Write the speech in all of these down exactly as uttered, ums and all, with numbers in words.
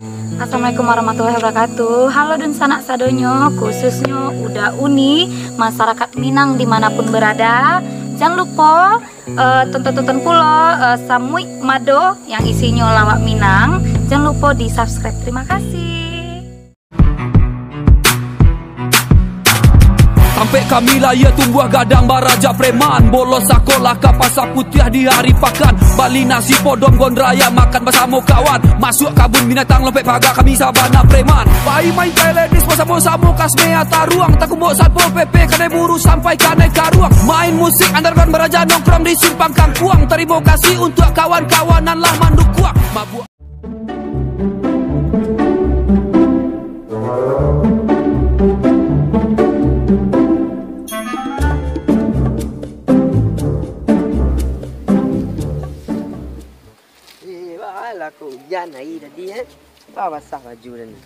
Assalamualaikum warahmatullahi wabarakatuh. Halo dunsanak sadonyo, khususnyo Uda Uni, masyarakat Minang dimanapun berada. Jan lupo, eh, tonton-tonton pulo, eh, Samuik Mado yang isinyo lawak Minang. Jan lupo di-subscribe. Terima kasih. Tampek kami lahia tumbuah gadang baraja preman. Bolos sakolah ka Pasar Putiah di hari pakan. Bali nasi podom gondraya makan basamo kawan. Masuak kabun binatang lompek paga kami sabana preman. Pai main tenis basamo-samo kasmea taruang. Takumbok satpol P P kadai buru sampai kadai karuang. Main musik underground baraja nongkrong di simpang kangkuang. Tarimo kasih untuak kawan-kawan nan lah mandukuang. Mabuak. Eh, bahalah kau ujan hari tadi, eh. Bah basah baju dah ni.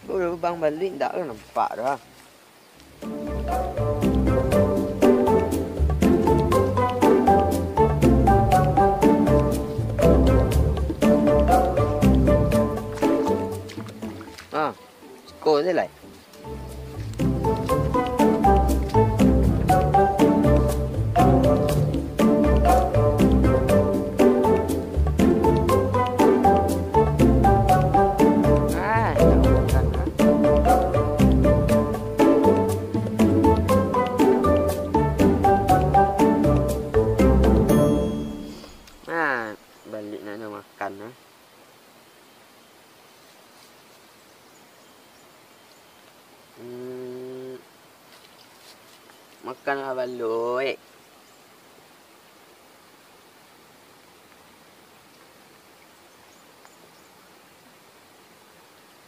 Kau lubang baluik ndak lah nampak dah. Ah, siko se lai. Ah, nak makan, ah. Ah, baliak nak, nak makan, ah. Hmm, makan lah baluik.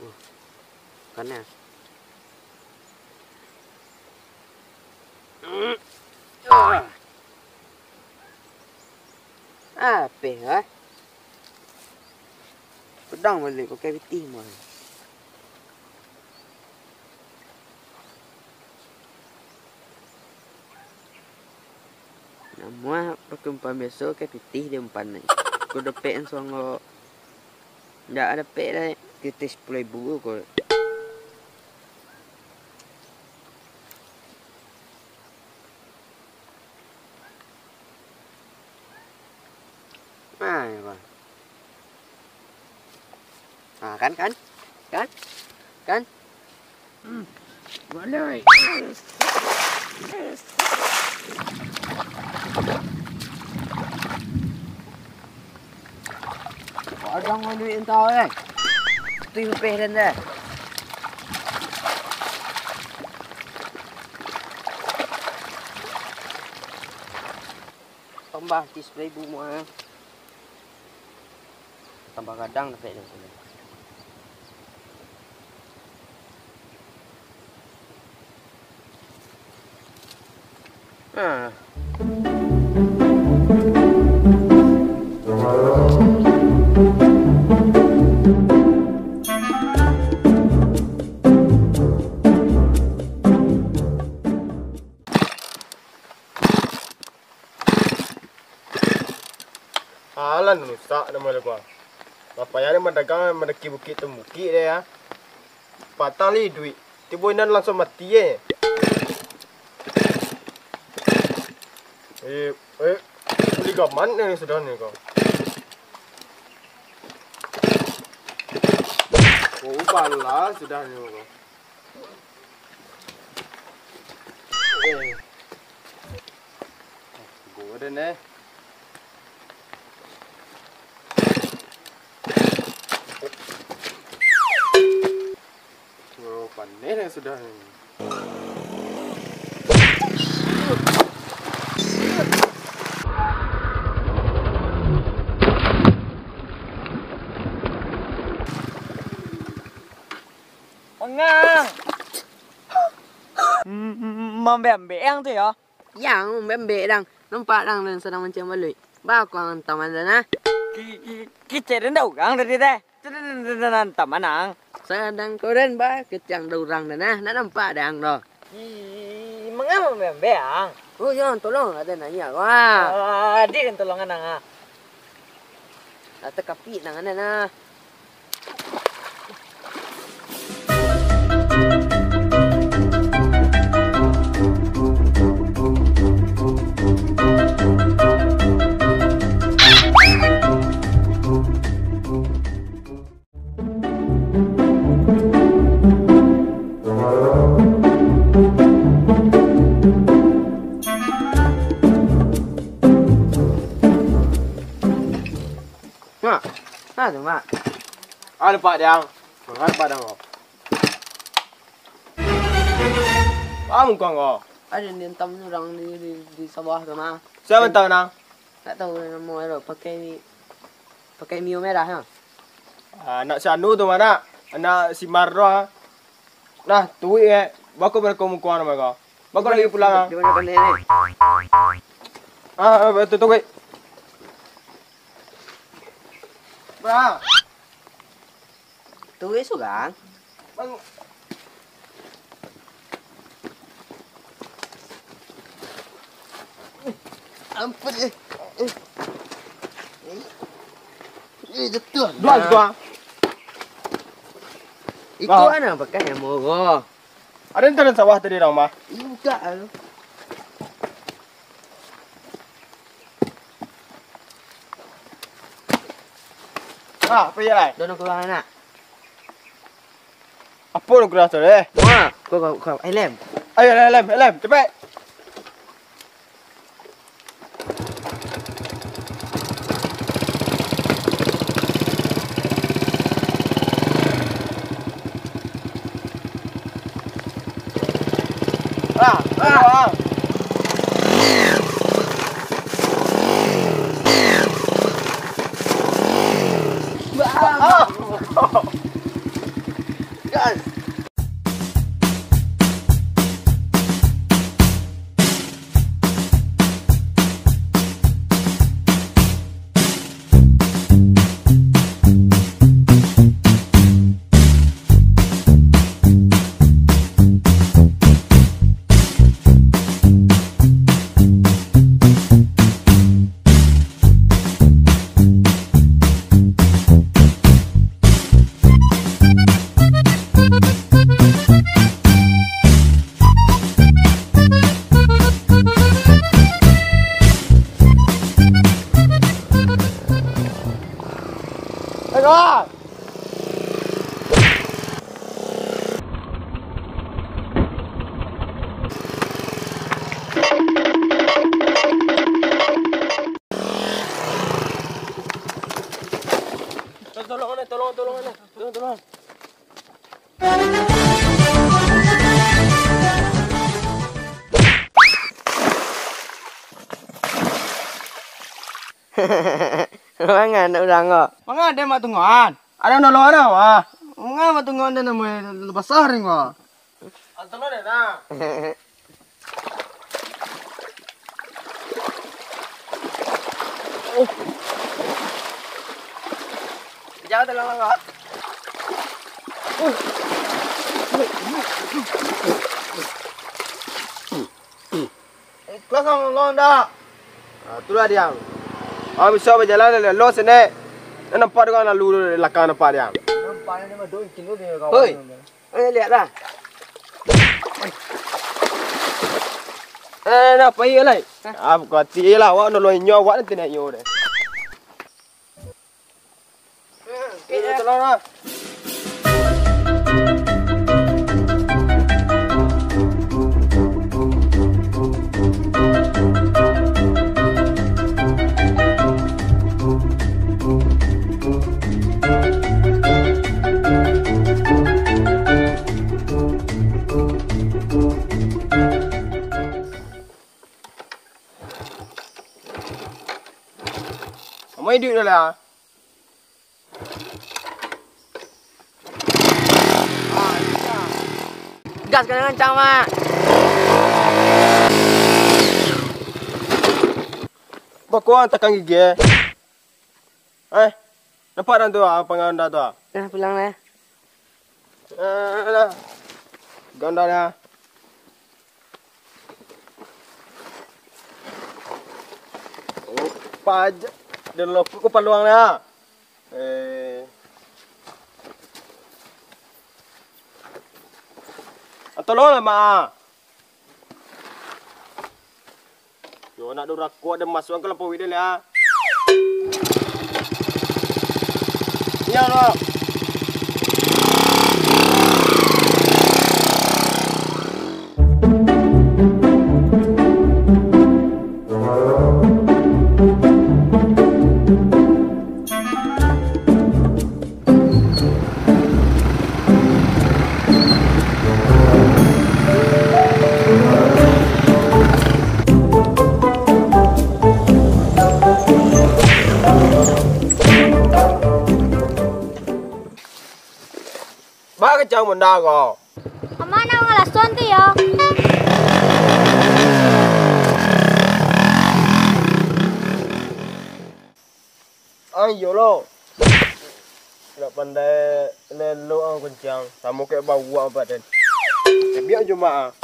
Uh, panas. Apeh, ah? Pedang baliak pakai pitih mah. Namuah pakai umpan biaso, pakai pitih di umpan ni. Ko dapek an suango. Ndak dapek lai. Pitih sapuluah ribu ko. Nah, ya, Bang. Nah, kan, kan? Kan? Kan? Hmm. Boleh. Kadang duit entah, eh. Tu peh dan dah. Tambah ti sapuluah ribu mah. Tambah gadang dapek dari sini. Ah. Alah, rusak namo leko. Bapayah ni madagang, mandaki bukik tambukik deh, ya. Patang lai duit, tibo inan langsuang mati, eh. Eh, eh, bali gaman ni sudah ni ko. Oh, balah sudah ni ko. Eh. Goden, eh. Oh, paneh lah sudah ni. Mangang. Mm, mm, mm, mambek-ambek ang tu yo. Yang mambek-ambek dang. Nampak dang nan sadang manciang baluik. Ba ko ang taman dang nah. Ki-, ki-, kicek den dah urang tadi teh. Tadi den, den, den, den taman ang. Sadang ko den ba kecek ang dah urang dang nah. Nak nampak dang doh. Ih, manga mambek-ambek ang? Oh, yo, tolong lah den nanya ko, ah. Ah, di den tolong ang, ah. Lah takapik nang anan, ah. Mak, nah tu, Mak. Ah, nampak, Diang. Nampak, Diang, ko. Paham kau, ko? Ado diantam urang di, di, di sawah tu, Mak. Sia mintak nang? Tak tahu namo ado, pakai, pakai Mio merah, ha. Ah, anak si anu tu, Mak, anak si Mar tu, ha. Nah, tuik, eh. Bako beko muko namo ko. Bako lagi pulang, ha. Di mana kau ni? Ah, ah, betul, tuik. Bra. Tuik surang. Bang. Ampun, eh. Eh. Eh, jatuah. Dua, dua. Iko anak bekas yang murah. Ada yang tanam sawah tadi, Rama? Iyo, buka tu. Ah, apa ya, lai? Dono keluar anak. Apa nak keluar tu, eh? Wah, kau, kau, kau, eh, Lem. Ayo, Lem, Lem, Lem, cepat. Ah, ah, ah. Gas. Tolong, tolong, tolong, tolong, tolong. Mangan anak urang ko? Mangan den mak tungoan? Ada nolong ada, wah. Mangan mak tungoan den namo basah ring, wah. Antelo den, nah. Jangan terlalu lama. Ikhlas sama lo ndak? Nah, itulah diang. Awak bisa bajalan lo sini. Nampak dengan lalu lakang nampak diang. Nampaknya dia mah doi kilo dia kawan. Hoi. Eh, lihat lah. Eh, nah, pai lai. Hah? Ah, bukan hati lah, awak nolong inyo, awak nanti nak inyo deh. Eh, eh. Tolong lah. Amuah iduik dah lah. Gas kencang-kencang, Mak. Bakuang takang gigi, eh. Eh, nampak dah tu, ah, panganda tu, ah. Nah, pulang lah. Eh, lah. Ganda dah. Oh, pajak. Dia lopok ko paluang dah. Eh. Tolonglah, Mak. Yo, nak durako, ado masuak ka lapau wik den, ah. Iyo, Mak. Baa kacang bunda ko? Amak nak mangalasuan tu yo. Ah, iyo lo. Ndak pandai lelok ang kunciang, samo kayak bawak badan. Biak Jumaat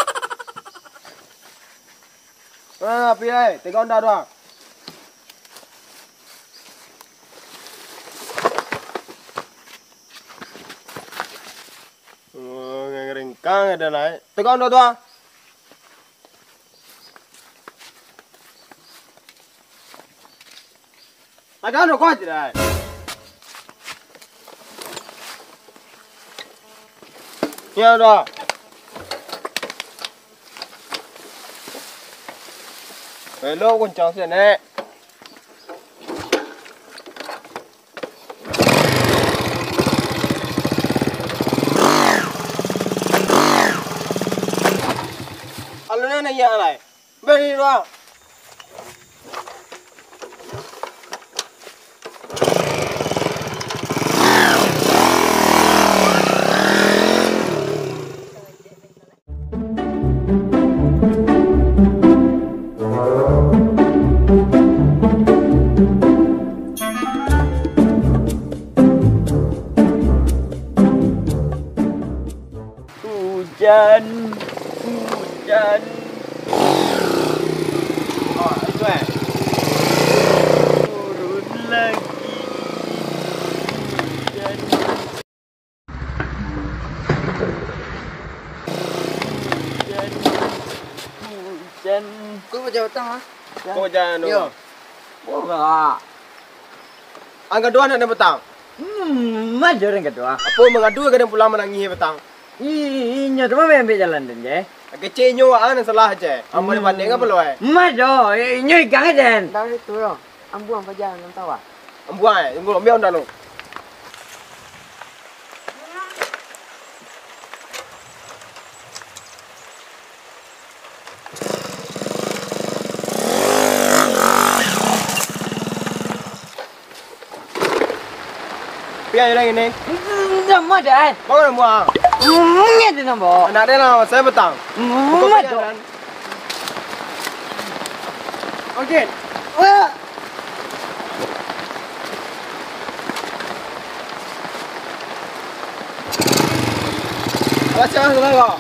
ah. Ah, pi ai, tigo onda tu ah. Oh, ngeringkang ada naik. Tigo onda tu ah. Tagano ko tidak. Ya udah. Belok kuncang sini, Nek. Alun na iya lai. Bari doang. Hujan, hujan. Oh, itu eh. Turun lagi. Hujan. Hujan. Hujan. Kau baca petang ah? Kau jangan. Yo. Oh, enggak. Angka dua nak petang. Hmm, mah jo urang kaduo. Apo mangadu ka den pulang manangih petang? Ih, inyo tu mah ambiak jalan den je. Kecek inyo wak nan salah je. Ambo Hmm. dibanding apo lo ai? Mah jo, inyo igang je den. Ndak itu yo. Ambuang paja nan tawa. Ambuang ai, tunggu ambiak onda lo. Pian lagi ni. Nama dah? Bangun buang. Mungkin tu nampak. Anak dia lah, saya petang. Mama tu. Okey. Wah. Alah, siapa tu, Bang?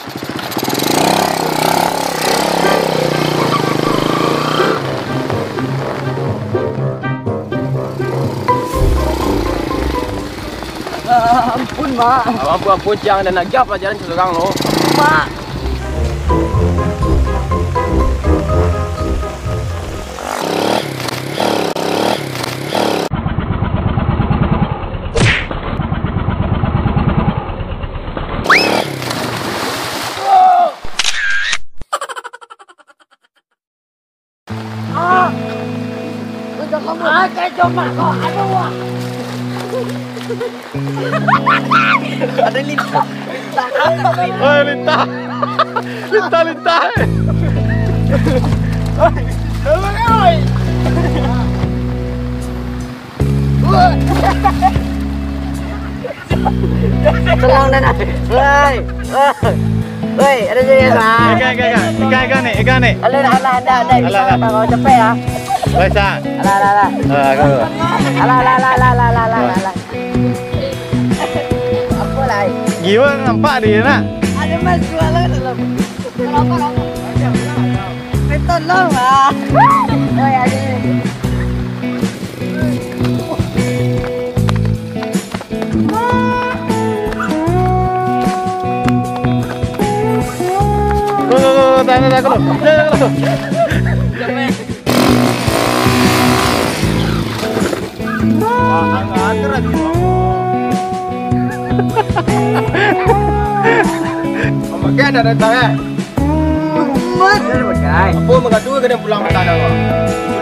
Ah, ampun, Mak. Ah, ampun, ampun, Cang. Dan agiah pelajaran surang lo. Mak. Ah! Ah, kayak jombak kau. Aduh, wah. Ada lintah. Lintah. Oi, lintah. Lintah, lintah. Oi, tolong, oi. Tolong, Nana. Woi. Woi, ada je ya, Bang. Ikan, ikan, ikan. Ikan, ikan ni, ikan ni. Alah, alah, alah, alah. Alah, alah. Bang, kau capek ya. Woi, Sa. Alah, alah, alah. Ah, kau. Alah, alah, alah. Apa lah? Giwa nampak dia nak. Ada mas jual lah dalam. Rokok, rokok. Eh, tolong lah. Woi, ada. Pakai dah datang, eh? Apo, mangadu ka dia pulang patang dah, kau?